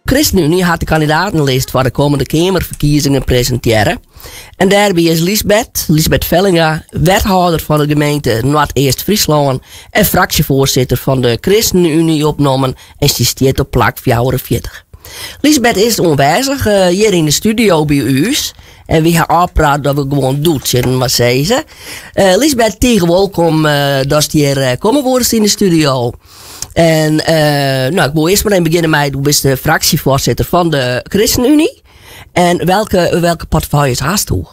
ChristenUnie hat de kandidatenlist foar de kommende Keamerferkiezingen presintearre. En dêrby is Liesbeth, Liesbeth Vellinga, wethâlder fan de gemeente Noardeast-Fryslân en fraksjefoarsitter fan de ChristenUnie opnommen en sy stiet op plak 44. Liesbeth is oanwêzich hjir yn de studio by ús. En wy ha ôfpraat dat we gewoan do tsjin inoar sizze. Liesbeth, tige wolkom datst hjir komme woest yn de studio. En no, ik wol earst mar even begjinne mei, do bist de fraksjefoarsitter fan de ChristenUnie. En welke, welke portefeuilles hast do?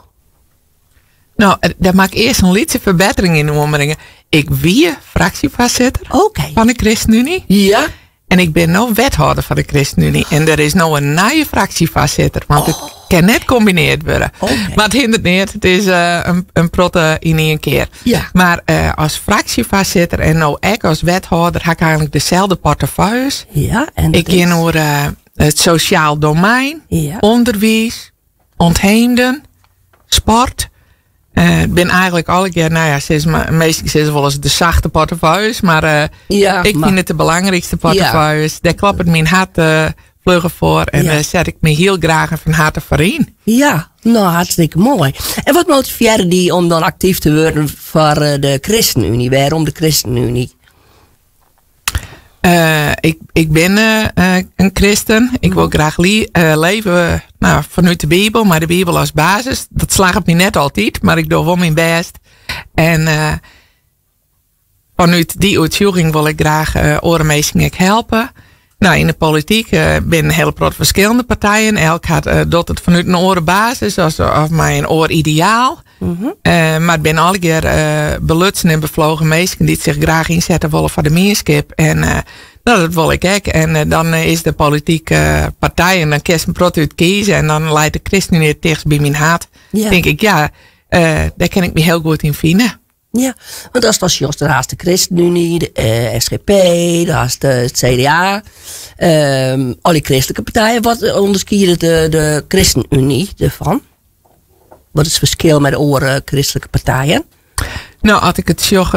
No, dêr moat ik earst in lytse ferbettering yn oanbringe. Ik wie fraksjefoarsitter fan de ChristenUnie. Ja. En ik bin no wethâlder fan de ChristenUnie. En der is no in nije fraksjefoarsitter, want it kin net kombinearre wurde. Mar it hinderet neat, it is in protte yn ien kear. Ja. Mar as fraksjefoarsitter en no ek as wethâlder ha ik eigentlik deselde portefeuilles. Ja, en Ik gean oer it sosjaal domein, ûnderwiis, ontheemden, sport. It binne eigentlik allegear, no ja, sis mar, minsken sizze wolris de sachte portefeuilles, mar ik fyn it de belangrykste portefeuilles. Dêr kloppet myn hert flugger foar en dêr set ik my hiel graach en fan herte foar yn. Ja, no hartstikke moai. En wat motivearre dy om dan aktyf te wurden foar de ChristenUnie? Wêrom de ChristenUnie? Ik bin in kristen. Ik wol graach leve no, fanút de Bibel, mei de Bibel as basis. Dat slagget my net altyd, mar ik doch wol myn bêst. En fanút dy oertsjûging wol ik graach oare minsken ek helpe. No, yn de polityk binne in hiele protte ferskillende partijen. Elk hat, docht it fanút in oare basis of mei in oar ideaal. Mar it binne allegear belutsen en beflogen minsken dy't sich graach ynsette wolle foar de mienskip. En no, dat wol ik ek. En dan is de politike partij en dan kinst in protte út kieze. En dan leit de ChristenUnie it tichtst by myn hert. Tink ik, ja, dêr kin ik my hiel goed yn fine. Ja, want ast dan sjochst, dan hast de ChristenUnie, de SGP, dan hast it CDA, al dy kristlike partijen. Wat ûnderskiedet de ChristenUnie derfan? Wat is it ferskil mei de oare kristlike partijen? No, as ik it sjoch,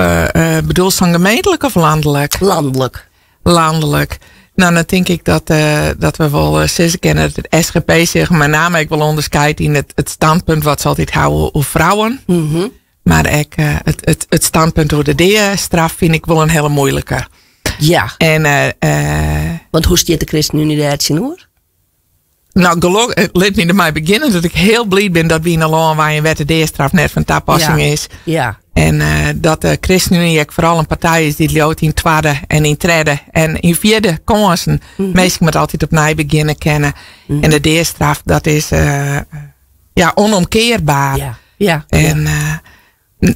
bedoelst dan gemeentlik of lanlik? Lanlik. Lanlik. No, dan tink ik dat we wol sizze kinne dat it SGP sich mei name ek wol ûnderskeidt yn it standpunt wat se altyd hawwe oer frouwen. Mar ek it standpunt oer de deastraf fyn ik wol in hiele muoilike. Ja. En, Want hoe stiet de ChristenUnie dêr tsjinoer? No, gelok, lit my dermei begjinne dat ik hiel bliid bin dat wy yn in lân wenje wêr't de deastraf net fan tapassing is. En dat de ChristenUnie ek foaral in partij is dy't leaut yn twadde en yn tredde en yn fjirde kânsen. Minsken moatte altyd opnij begjinne kinne. En de deastraf, dat is ja, onomkearbaar. En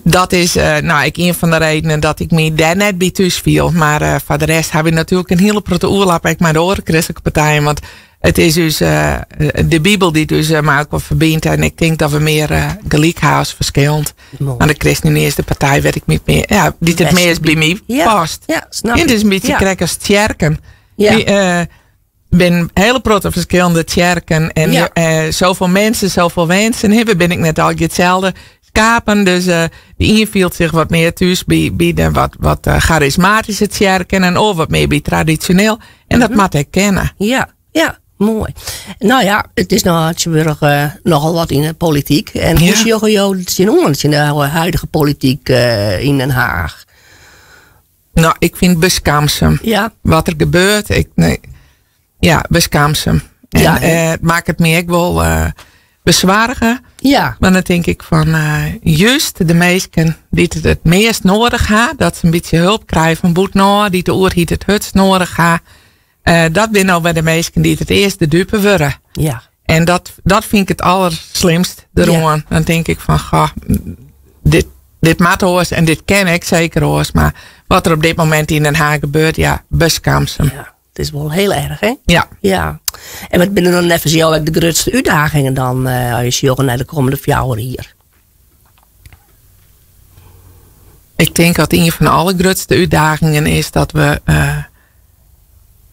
dat is no, ek ien fan de redenen dat ik my dêr net by thús fiel. Mar foar de rest ha wy natuerlik in hiele protte oerlap ek mei de oare kristlike partijen. Want it is ús, de Bibel dy't ús mei elkoar ferbynt. En ik tink dat we mear gelyk ha as ferskillend. Mar de ChristenUnie is de partij wêr't ik my, ja, dy't it meast by my past. Ja, snap ik. It is in bytsje krekt as tsjerken. Dy, bin hiele protte ferskillende tsjerken en zoveel mensen, zoveel wensen. We binne ek net allegear itselde skapen. Dus de ien fielt sich wat mear thús by de wat charismatyske tsjerken en oar wat mear by tradisjoneel. En dat moat ek kinne. Ja, ja, moai. No ja, it is no tsjintwurdich nochal wat yn de polityk. En hoe sjogge jo tsjinoan, tsjin de huidige polityk yn Den Haag? No, ik fyn it beskamsum. Wat der gebeurt, ik, nee. Ja, beskamsum. En it makket my ek wol besoarge. Mar dan tink ik fan, just de minsken dy't it it meast noadich ha, dat se in bytsje help krije fan bûtenôf, dy't de oerheid it hurdst noadich ha, dat binne no wer de minsken dy't it earst de dupe wurde. En dat fyn ik it alderslimst deroan. Dan tink ik fan, goh, dit moat oars en dit kin ek seker oars. Mar wat der op dit momint yn Den Haag gebeurt, ja, beskamsum. Ja, it is wol hiel erch, hè? Ja. Ja. En wat binne dan neffens jo ek de grutste útdagingen dan, as je sjogge nei de kommende 4 jier? Ik tink dat ien fan de allergrutste útdagingen is dat we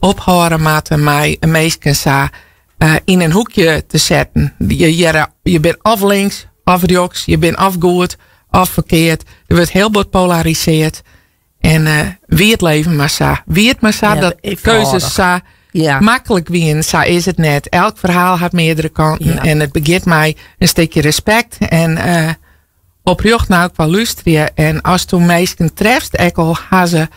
ophâlde moatte mei minsken sa yn in hoekje te setten. Je hearre, je binne of links of rjochts, je binne of goed of ferkeard. Der wurdt hiel bot polarisearre. En wie it leven mar sa. Wie it mar sa dat keuzes sa. maklik wienen. Sa is it net. Elk ferhaal hat meardere kanten en it begjint mei in stikje respekt en uh, oprjocht nei elkoar lústerje. En asto minsken trefst, ek al ha se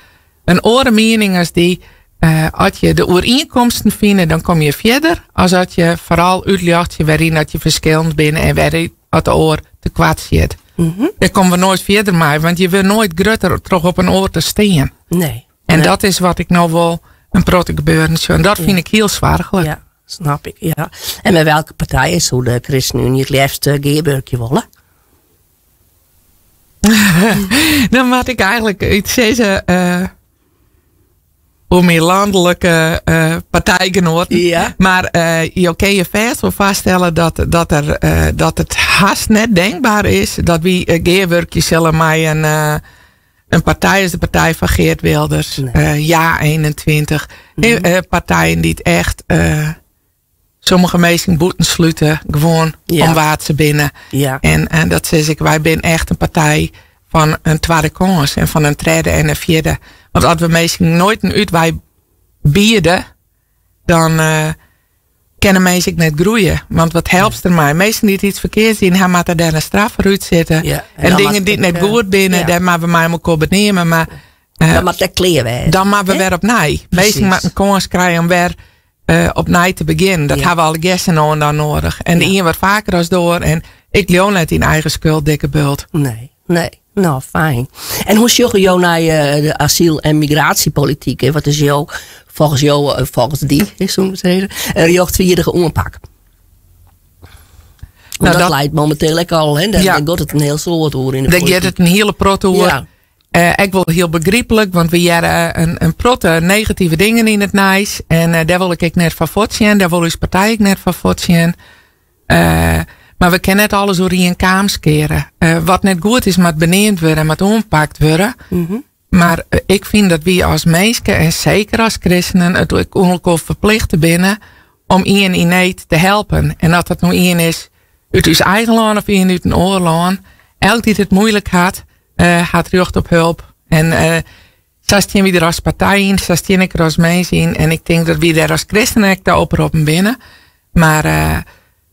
in oare miening as dy, uh, as je de oerienkomsten fine, dan komme je fierder as dat je foaral útljochtsje wêryn dat je ferskillend binne en wêryn dat de oar tekoart sjit. Dêr komme we noait fierder mei, want je wurde noait grutter troch op in oar te stean. Nee. En dat is wat ik no wol in protte gebeuren sjoch. En dat fyn ik hiel soarchlik. Ja, snap ik. Ja. En mei welke partijen soe de ChristenUnie it leafst gearwurkje wolle? Dan moat ik eigentlik yts sizze uh, oer myn lanlike uh, partijgenoaten. Ja. Mar uh, jo kinne je fêst wol foarstelle dat, dat, der, uh, dat it hast net denkber is dat wy gearwurkje sille mei in, in partij as de partij fan Geert Wilders, nee. Ja 21. Mm -hmm. Partijen dy't echt sommige minsken bûten slute, gewoan ja. om wa't se binne. Ja. En, en dat sis ik, wy binne echt in partij fan in twadde kâns en fan in tredde en in fjirde. Want as we minsken noait in útwei biede, dan uh, kinne minsken net groeie. Want wat helpst der mei? Minsken dy't yts ferkeards dien ha, moatte dêr in straf foar útsitte. Ja, en, en dingen dy't net goed binne, ja. dêr moatte we mei elkoar beneame. Mar uh, dan moat it klear wêze. Dan moatte we wer opnij. Minsken moatte in kâns krije om wer uh, opnij te begjinnen. Dat ja. ha we allegear sa no en dan nedich. En de ien wat faker as de oar. En ik leau net yn eigen skuld dikke bult. Nee, nee. No, fijn. En hoe sjogge jo nei de asyl- en migratiepolityk? Wat is jo, folgens jo, eh, folgens dy, soe ik sizze, in rjochtfeardige oanpak? Nou, dat, dat leit mominteel ek al, hè? Dêr, ja. giet it in hiel soad oer yn de Dêr giet it in hiele protte oer. Ja. Uh, ek wol hiel begryplik, want we hearre in, in protte negative dingen yn it nijs. En uh, dêr wol ik ek net foar fuortsjen. Dêr wol ús partij ek net foar fuortsjen. Uh, mar we kinne net alles oer ien kaam skeare. Uh, wat net goed is, moat beneamd wurde en moat oanpakt wurde. Mm -hmm. Mar ik fyn dat wy as minsken en seker as kristenen it ek oan elkoar ferplichte binne om ien yn need te helpen. En oft dat no ien is út ús eigen lân of ien út in oar lân, elk dy't it muoilik hat, uh, hat rjocht op help. En uh, sa stean wy der as partij yn, sa stean ik der as mins yn. En ik tink dat wy dêr as kristenen ek ta oproppen binne. Mar uh,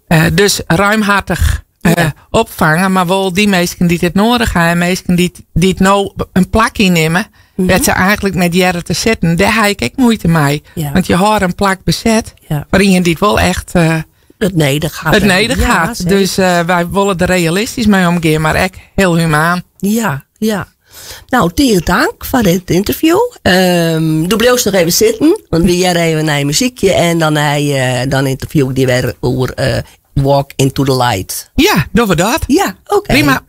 uh, dus ruimhartig uh, Ja. opfange, mar wol dy minsken dy't it nedich ha en minsken dy't, dy't no in plak ynnimme, Mm -hmm. wêr't se eigentlik net hearre te sitten, dêr ha ik ek muoite mei. Ja. Want je hâlde in plak beset Ja. foar ien dy't wol echt uh, It nedich hat. it nedich Ja, hat. seker. Dus uh, wy wolle der realistysk mei omgean, mar ek hiel humaan. Ja, ja. No, tige tank foar dit ynterview. Um, do bliuwst noch even sitten, want we hearre even nei in muzykje en dan, uh, dan ynterview ik dy wer oer uh, Walk into the Light. Ja, dogge we dat. Ja, oké. Prima.